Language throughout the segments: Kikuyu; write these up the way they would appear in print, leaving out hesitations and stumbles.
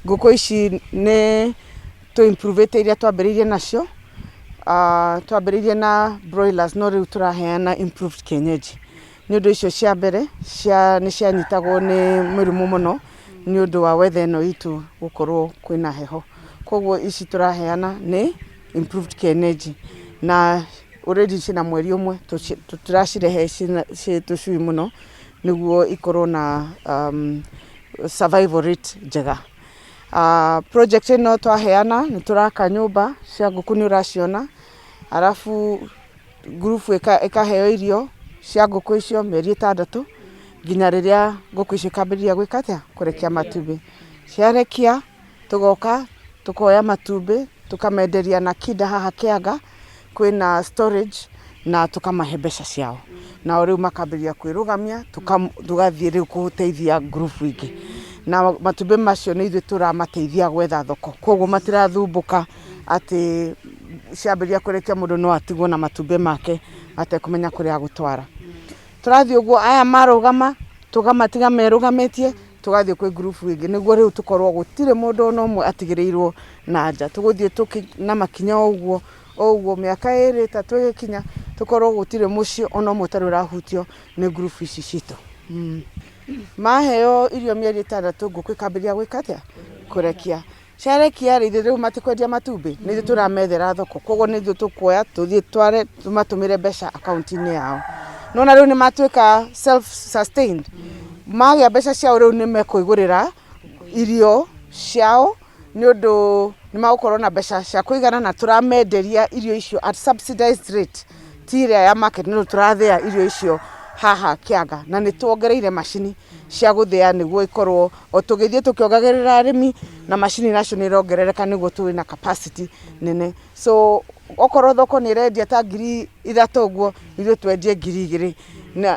Ngũkũ ici nĩ tũ improve ĩte iria twambĩrĩirie nacio. Twambĩrĩirie na broilers no rĩu tũraheana improved kienyeji. Nĩ ũndũ icio cia mbere cia nĩ cianyitagwo nĩ mĩrimũ mũno nĩ ũndũ wa weather ĩno itũ gũkorwo kwĩna heho. Koguo ici tũraheana nĩ improved kienyeji na already ciĩna mweri ũmwe, tũtiracirehe ciĩ tũcui mũno nĩguo ikorwo na survival rate njega. Project ĩno twaheana nĩ tũraka nyũmba cia ngũkũ nĩ ũraciona, arabu ngurubu ĩkaheo irio cia ngũkũ icio mĩeri 6 nginya rĩrĩa ngũkũ icio ikambĩrĩria gwĩka atĩa? Kũrekia matumbĩ. Ciarekia tũgoka tũkoya matumbĩ tũkamenderia na kinda haha Kĩanga kwĩna storage na tũkamahe mbeca ciao. Nao rĩu makambĩrĩria kwĩrũgamia tũgathiĩ rĩu gũteithia ngurubu ingĩ. Na matumbĩ macio nĩ ithuĩ tũramateithia gwetha thoko, koguo matirathumbũka atĩ ciambĩrĩria kũrekia mũndũ no atigwo na matumbĩ make atekũmenya kũrĩa agũtwara. Tũrathiĩ ũguo aya marũgama tũkamatiga merũgamĩtie tũgathiĩ kwĩ ngurubu ĩngĩ nĩguo rĩu tũkorwo gũtirĩ mũndũ ona ũmwe atigĩrĩirwo na nja. Tũgũthiĩ na makinya o ũguo o ũguo mĩaka 2 3 ĩgĩkinya tũkorwo gũtirĩ mũciĩ ona ũmwe ũtarĩ ũrahutio nĩ ngurubu ici citũ. Maheo irio mĩeri 6 ngũkũ ĩkambĩrĩria gwĩka atĩa? Kũrekia. Ciarekia rĩ, ithuĩ rĩu matikwendia matumbĩ, nĩ ithuĩ tũramethera thoko, koguo nĩ ithuĩ tũkuoya tũthiĩ tware tũmatũmĩre mbeca akaunti-inĩ yao. Nĩwona rĩu nĩ matuĩka self sustained, magĩa mbeca ciao rĩu nĩ mekwĩgũrĩra irio ciao nĩ ũndũ nĩ magũkorwo na mbeca cia kũigana na tũramenderia irio icio at subsidized rate, ti ĩrĩa ya market nĩ ũndũ tũrathĩa irio icio haha Kĩanga na nĩ tuongereire macini cia gũthĩa nĩguo ikorwo o tũgĩthiĩ tũkĩongagĩrĩra arĩmi na macini nacio nĩ irongerereka nĩguo tũgĩe na capacity nene. So okorwo thoko nĩ ĩrendia ta 3000 ũguo, ithuĩ twendie 2000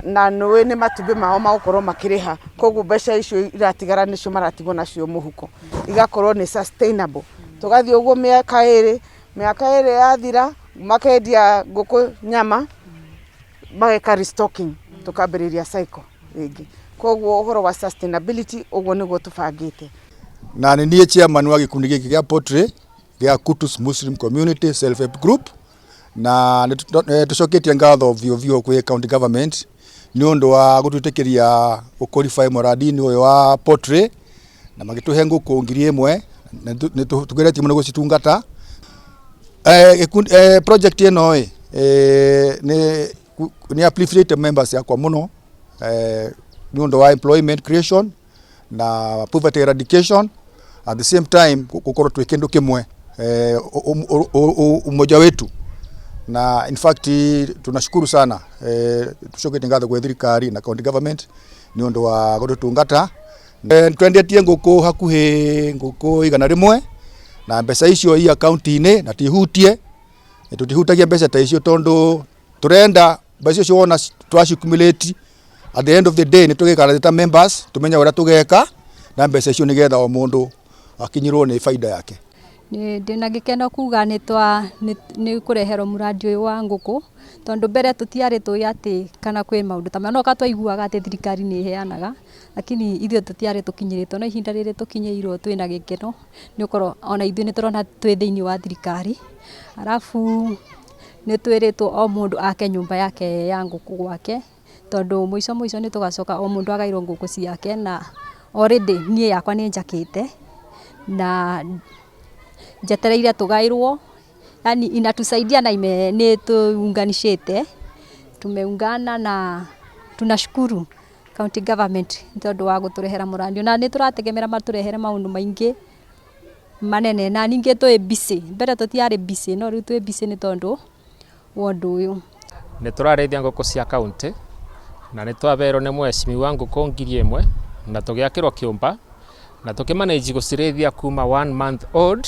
na nĩũĩ nĩ matumbĩ mao magũkorwo makĩrĩha, koguo mbeca icio iratigara nĩcio maratigwo nacio mũhuko, igakorwo nĩ sustainable. Tũgathiĩ ũguo mĩaka 2, mĩaka 2 yathira makendia ngũkũ nyama, mageka restocking tũkambĩrĩria cycle rĩngĩ. Koguo ũhoro wa sustainability ũguo nĩguo tũbangĩte. Na nĩ niĩ chairman wa gĩkundi gĩkĩ gĩa poultry gĩa Kutus Muslim Community Self Help Group, na nĩ tũcoketie ngatho biũ biũ kwĩ county government nĩ ũndũ wa gũtwĩtĩkĩria gũ qualify mũradi-inĩ ũyũ wa poultry na magĩtũhe ngũkũ 1000 na nĩ tũgeretie mũno gũcitungata. Project ĩno ĩ nĩ upliftĩte members yakwa mũno nĩ ũndũ wa employment creation na poverty eradication, at the same time gũkorwo twĩ kĩndũ kĩmwe, umoja wetu, na in fact tunashukuru sana, tucoketie ngatho gwĩ thirikari na county government nĩ ũndũ wa gũtũtungata. Twendetie ngũkũ hakuhĩ ngũkũ 100 na mbeca icio i akaunti-inĩ na tihutie, tũtihutagia mbeca ta icio tondũ tũrenda mbeca icio wona twaci accumulate, at the end of the day nĩ tũgĩikara ta members tũmenye ũrĩa tũgeka na mbeca icio nĩgetha o mũndũ akinyĩrwo nĩ baida yake. Ndĩna gĩkeno kuga nĩ twa nĩ kũreherwo mũrandi ũyũ wa ngũkũ, tondũ mbere tũtiarĩ tũĩ atĩ kana kwĩ maũndũ ta maya, no ka twaiguaga atĩ thirikari nĩ ĩheanaga, lakini ithuĩ tũtiarĩ tũkinyĩrĩtwo, no ihinda rĩrĩ tũkinyĩirwo twĩna gĩkeno nĩ gũkorwo ona ithuĩ nĩ tũrona twĩ thĩiniĩ wa thirikari. Arabu nĩ twĩrĩtwo o mũndũ ake nyũmba yake ya ngũkũ gwake, tondũ mũico mũico nĩ tũgacoka o mũndũ agaĩrwo ngũkũ ciake, na already niĩ yakwa nĩ njakĩte na njetereire tũgaĩrwo, yani inatusaidia na nĩ ĩtũunganishĩte, tumeungana na tunashukuru county government nĩ tondũ wa gũtũrehera mũrandi, na nĩ tũrategemera matũrehere maũndũ maingĩ manene, na ningĩ twĩ busy, mbere tũtiarĩ busy no rĩu twĩ busy nĩ tondũ wa ũndũ ũyũ. Nĩ tũrarĩithia ngũkũ cia kaũntĩ na nĩ twaberwo nĩ mheshimiwa ngũkũ 1000 na tũgĩakĩrwo kĩũmba na tũkĩ manage gũcirĩithia kuma one month old,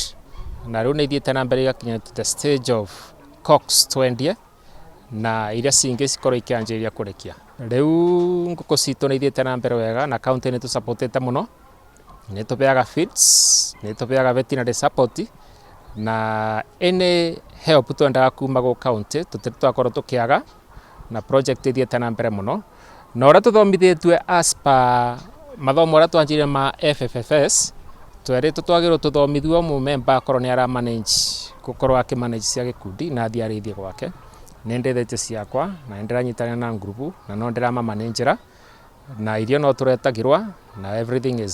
na rĩu nĩ ithiĩte na mbere igakinya to the stage of cocks twendie na iria cingĩ cikorwo ikĩanjĩrĩria kũrekia. Rĩu ngũkũ citũ nĩ ithiĩte na mbere wega na kaũntĩ nĩ tũsupportĩte mũno, nĩ tũbeaga feeds, nĩ tũbeaga veterinary support na any help twendaga kuma gwĩ kaũntĩ tũtirĩ twakorwo tũkĩaga, na project ĩthiĩte na mbere mũno. Na ũrĩa tũthomithĩtue as per mathomo ũrĩa twanjirie ma FFFS. Tweritwo twagĩrĩirwo tũthomithio o mũmemba akorwo nĩ ara manage gũkorwo akĩ manage cia gĩkundi na athiĩ arĩithie gwake. Nĩ ndĩithĩtie ciakwa na nĩ ndĩranyitanĩra na ngurubu na no ndĩramamanĩnjĩra na irio no tũretagĩrwa na everything is.